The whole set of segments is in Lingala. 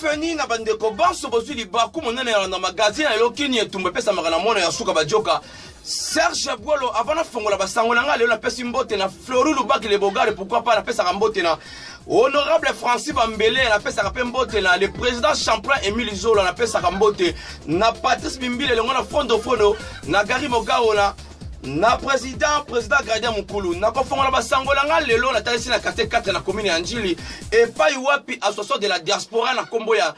Bienvenue na bandeko banso bozwi libaku monene ya na magazine ya lelo kini etumba epesamaka na mwana ya suka bajoka Serge Bwolo avant nafongola basango na ngai lelo napesi mbote na Flori Lubaki le Bogare pourquoi pas napesaka mbote na honorable Francis Bambele napesaka mpe mbote na le président Champlain Emile Zola napesaka mbote na Patrice Bimbile elongo na Fondo Fondo na Gary Mogao na na président président gardien mokulu nakofongola basango na nga lelo natalisi na quartier 4 na commune ya njili epai wapi association de la diaspora na nkombo ya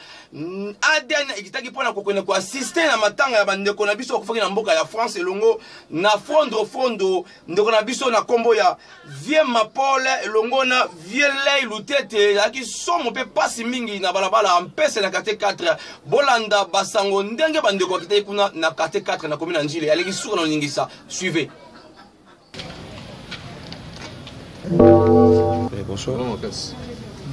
adn ekitaki mpo na kokende koassiste na matanga ya bandeko na biso bakufaki na mboka ya france elongo na fondro fondo ndeko na biso na nkombo ya Vieux Mapole elongo na Vieux Ley Lutete ezalaki somo mpe pasi mingi na balabala mpese na quartier 4. Bolanda basango ndenge bandeko bakitaki kuna na quartier 4 na commune ya Ndjili. Aleki suka na oningisa. Suivez. Eh, bonsoir.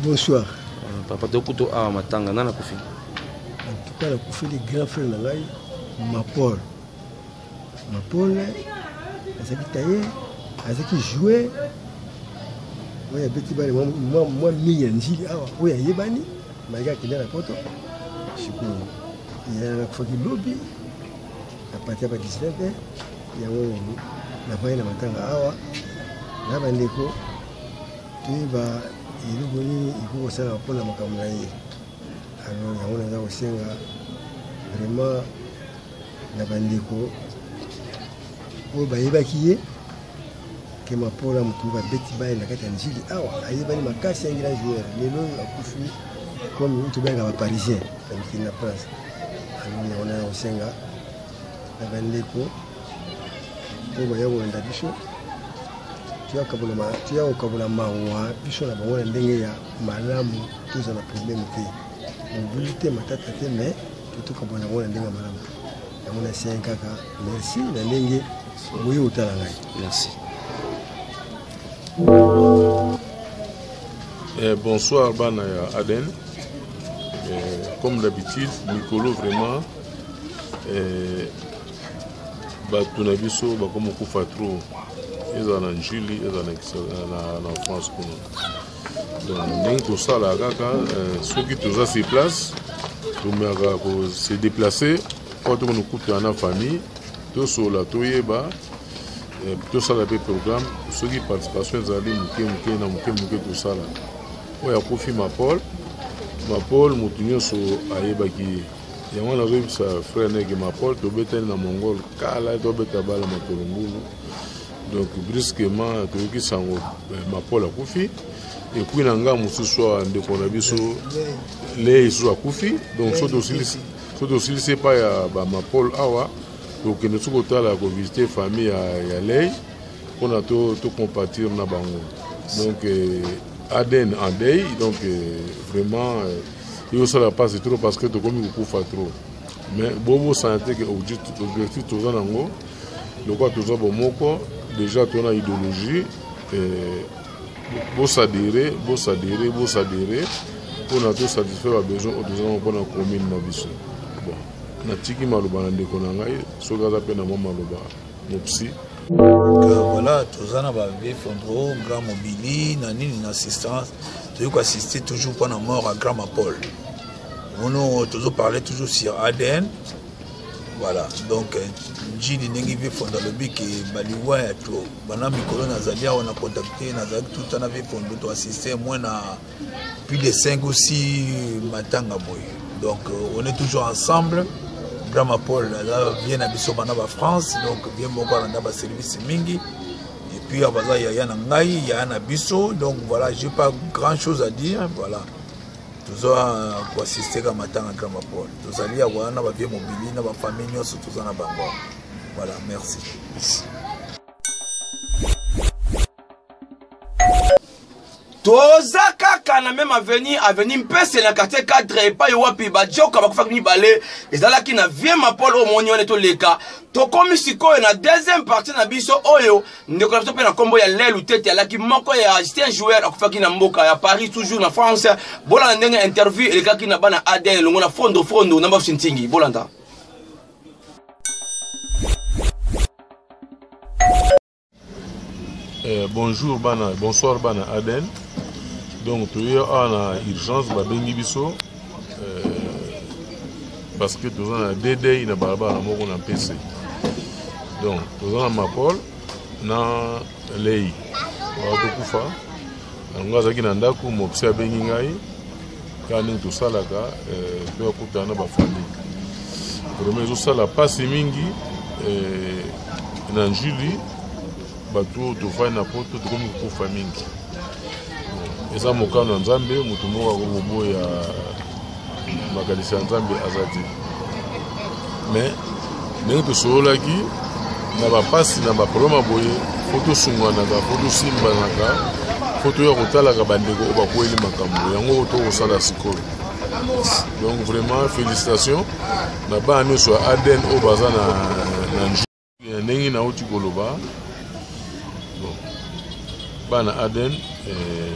Bonsoir. Euh, papa tokuto awa matanga nana kufi. En tout cas nakufeli grand frère na ngai Mapole. Mapole azalaki taye azalaki joueur oyo abeti bale mwa mingi ya njili awa oyo ayebani malgré akenda na poto sikoyo nakufaki lobi na parti ya ba 19 heures yango navandi na matanga awa na bandeko toyeba eloko nini ekoki kosalama mpona makambo na ye alors yango naza kosenga vraiment na bandeko oyo bayebaki ye ke mapola moto moko abeti baye na kati ya njili awa ayebani makasi yangi na joueur lelo oyo akufi comme tobengaka baparisien na mikili na france alors yango naya kosenga na bandeko oyo baya kolanda biso toya kokabola mawa biso na bango na ndenge ya malamu toza na problème te mobulu te matata te mais tokabola yango na ndenge ya malamu yango nasengi kaka merci na ndenge boye kotala ngai merci Eh, bonsoir bana ya Aden. Eh, comme d'habitude, mikolo vraiment eh, bato na biso bakomi kokufa trop ezala na njili ezala na, na, na france kuna donc ndenge tosalaka kaka euh, soki toza sur place tomekaka kose déplacer mpo tokona kokutana na famille tosolola toyeba euh, tosala mpe programme soki participation ezali moke moke na moke moke tosala oyo akufi mapol mapol moto nyonso ayebaki ye yango nazoyebisa frère neke mapol tobetani na mongol kala tobeta bala makolo ngulu donc brusquement toyoki sango eh, mapol akufi epuis na ngai mosusu awa ndeko na biso lei lisusu akufi donc so tosilisi epai ya bamapol awa tokende soki kotala kovisite famille ya, ya lei mpona tocompatir to na bango donc eh, aden en deuil donc eh, vraiment eh, ekosala mpasi trop parce que tokomi kokufa trop mais bobosana te ke objectif toza nango lokola toza bomoko déjà toza na idéologie eh, bosadere bosadere bosadere mpona tosatisfaire babesoin oyo toza nango mpona commune na biso bon natiki maloba na ndeko na ngai soki aza mpe na mwa maloba mopsi Donc, euh, voilà toza na bavie fondro grand mobili na nini na assistance toyei koassiste toujours mpo na mort ya grand mapol mono tozoparle toujours sur adn voilà donc euh, njili ndenge vie fondo alobi ke baliwa ya trop bana mikolo nazali awa na contacte nazalaki tuta na vie fondo to assiste moins na plus de 5 ou 6 matanga boye donc euh, on est toujours ensemble Brahma Paul aza vie na biso bana ba France donc vie moko alanda ba service mingi et puis abaza yaya na ngai yaya na biso donc voilà j'ai pas grand chose à dire voilà toza koassiste ka matanga Grandma Paul tozali ya wana na bavie mobili na bafamille nyonso toza na bango voilà merci, merci. toza kaka na meme avenue avenue mpese na quartier 4 epai wapi bajoka bakufaki mibale ezalaki na vie mapole oyo omoni wana toleka tokomi sikoyo na deuxième partie na biso oyo ndeko na biso mpe na nkombo ya lelu tete alaki moko ya ancien joueur akufaki na mboka ya paris toujours na france bolanda ndenge interview elekaki na bana adn elongo na fondo fondo na bafusi ntingi bolanda Eh, bonjour bana bonsoir bana aden donc toye awa na urgence babengi biso euh, parce que toza na ddei na balabala moko na mpese donc toza na mapol na lei bakokufa yango azalaki na ndako mopsi abengi ngai kaka ndenge tosalaka eh, mpe akutana na bafamille vraiment ezosala mpasi mingi eh, na njili bato oyo tofandi na poto tokomi kokufa mingi eza mokano ya nzambe moto moko akokoboya makanisi ya nzambe aza te mais ndenge tosololaki na bapasi na baproblème ya boye fo tosunganaka fo tosimbanaka fo toya kotalaka bandeko oyo bakweli makambo yango oyo tokosala sikoyo donc vraiment félicitation na bana nyonso ya adn oyo baza na, na ndenge nauti koloba bon bana adn eh,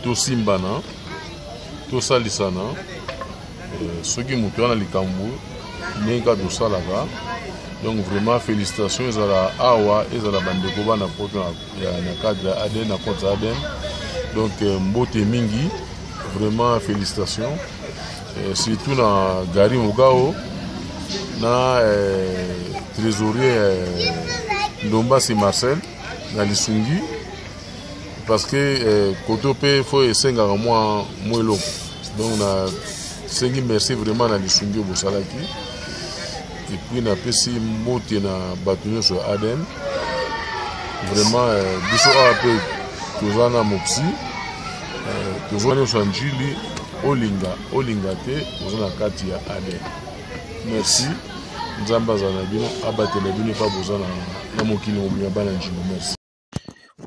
tosimbana tosalisana eh, soki moto wana likambo ndenge kaka tosalaka donc vraiment félicitation ezala awa ezala bandeko bana poto na cadre ya adn na compte ya adn donc eh, mbote mingi vraiment félicitation eh, surtout na gary mogao na eh, trésorier eh, ndombasi marcel na lisungi parce que eh, koto mpe fo esengaka mwa mwa eloko donc nasengi merci vraiment na lisungi oyo bosalaki epuis napesi mbote na bato nyonso ya adn vraiment eh, biso awa mpe toza na mopsi eh, toza nyonso ya njili olinga olinga te oza na kati ya adn merci nzambe azala na bino abatela bino epa boza na mokili mobima bana njili merci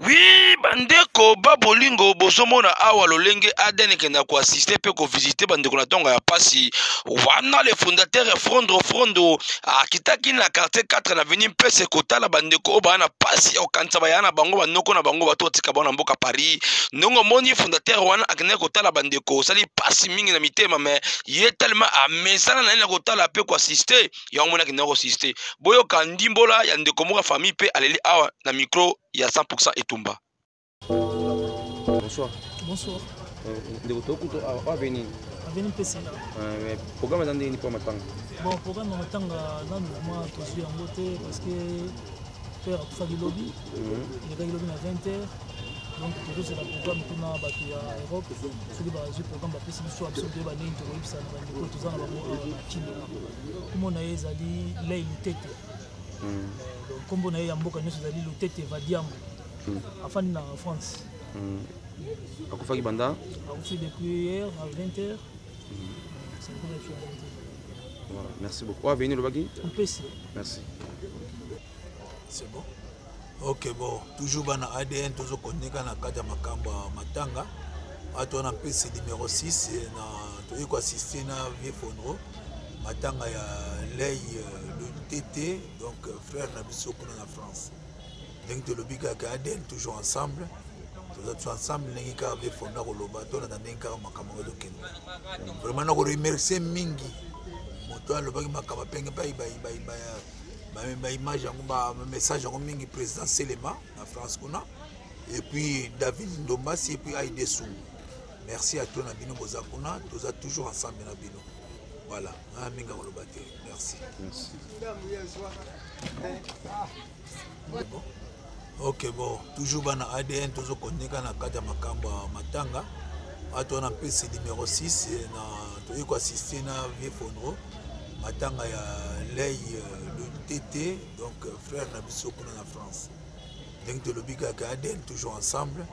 Wi bandeko ba bolingo bozomona awa lolenge ADN ekenda koassiste mpe kovisite bandeko na ntongo ya mpasi wana le fondateur Frondo Frondo akitaki na quartier 4 na avenue Mpese kotala bandeko oyo baa na mpasi ya kokanisa baya na bango banoko na bango bato batika bango na mboka Paris ndongo omoni fondateur wana akendaki kotala bandeko osali mpasi mingi na mitema me ye tellement amesana na ye na kotala mpe koassiste yango moni akendaki koassiste boyoka ndimbola ya ndeko moko ya famille mpe aleli awa na micro ya 100% etumba. Bonsoir. Bonsoir. Euh, ndeko tokuto awa oyo aveni aveni mpese euh, programme eza ndenge nini mpo ya matanga bon programme ya matanga nanu vraiment tozwi yango te parce que père akufaki lobi mhm. elekaki lobi na 20 heures donc tozozela programme kuna bato ya europe soki bazwi programme bapesi biso biso toyeba ndenge tokoyebisa na bandeko toza na bango awa na kino nkombo na ye ezali lei lutete hmm. donc nkombo na ye ya mboka nyonso ezali lutete vadiambo hmm. afandi na france hmm. akufaki banda akufi depuis hier à 20 heures Voilà, merci beaucoup. Oh, venu le Mpesi. Merci. C'est bon. Ok, bon, toujours bana ADN tozo continuer na kati ya makambo ya matanga. Ato wana mpesi numéro 6 na toyei ko assister na vieux Fondro matanga ya lei euh, le TT donc euh, frère na biso kuna na France. Ndenge tolobi kaka ADN toujours ensemble. toza toujours ensemble ndenge kaka vieux Fondro akoloba tolanda ndenge kaka makambo yango ezokende. Vraiment nako remercier mingi moto alobaki makambo apenge mpe baimage yango bamessage yango mingi président selema na france kuna et puis david ndombasi et puis aide sungu merci à toi na bino boza kuna toza toujours ensemble na bino voilà nga mingi akoloba te merci, merci. Bon. ok bon toujours bana adn tozokontinue kaka na kati ya makambo ya matanga ato wana mpesi numéro 6 na toyei koassiste na vieux fondro matanga ya lei euh, le tt donc euh, frère na biso kuna na france ndenge tolobi kaka adn toujours ensemble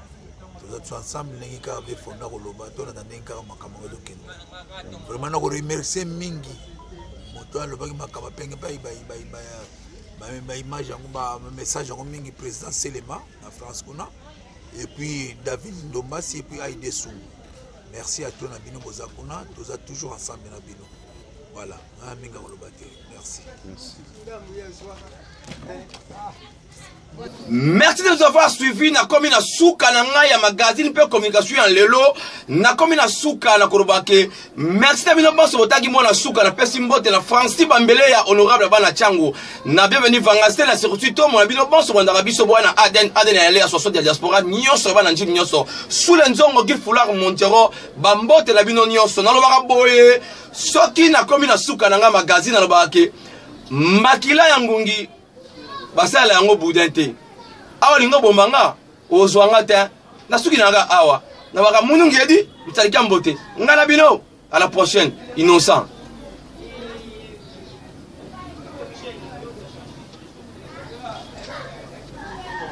toza toujours ensemble ndenge kaka vieux fondro akoloba tolanda ndenge kaka makambo yango ezokende vraiment nakoremercie mingi moto alobaki makambo apenge mpe baimage yango bamessage yango mingi président selema na france kuna et puis david ndombasi et puis aide sungu merci à toi na bino boza kuna toza toujours ensemble na bino. Voilà, nga mingi koloba te. Merci. Merci. Merci de nous avoir suivis. Nakomi na suka na ngai ya magazine pe communication ya lelo. Nakomi na suka na koloba ke merci na bino banso botaki mwana suka na pesi mbote na Francis Bambele ya honorable bana Chango. Na bienvenue Vangaste na surtout to mona bino banso bandaka biso bwana Aden Aden ya ya 60 ya diaspora nyonso bana njili nyonso. Sous le nzongo ki foulard Montero ba mbote na bino nyonso. Nalobaka boye soki nakomi na suka na ngai magazine nalobaka ke makila ya ngungi basalela yango boudin te awa olingi obomba nga ozwa nga te nasuki na nga awa nabaka munungi edi nsaliki mbote nga na bino à la prochaine innocent.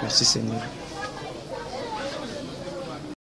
Merci Seigneur.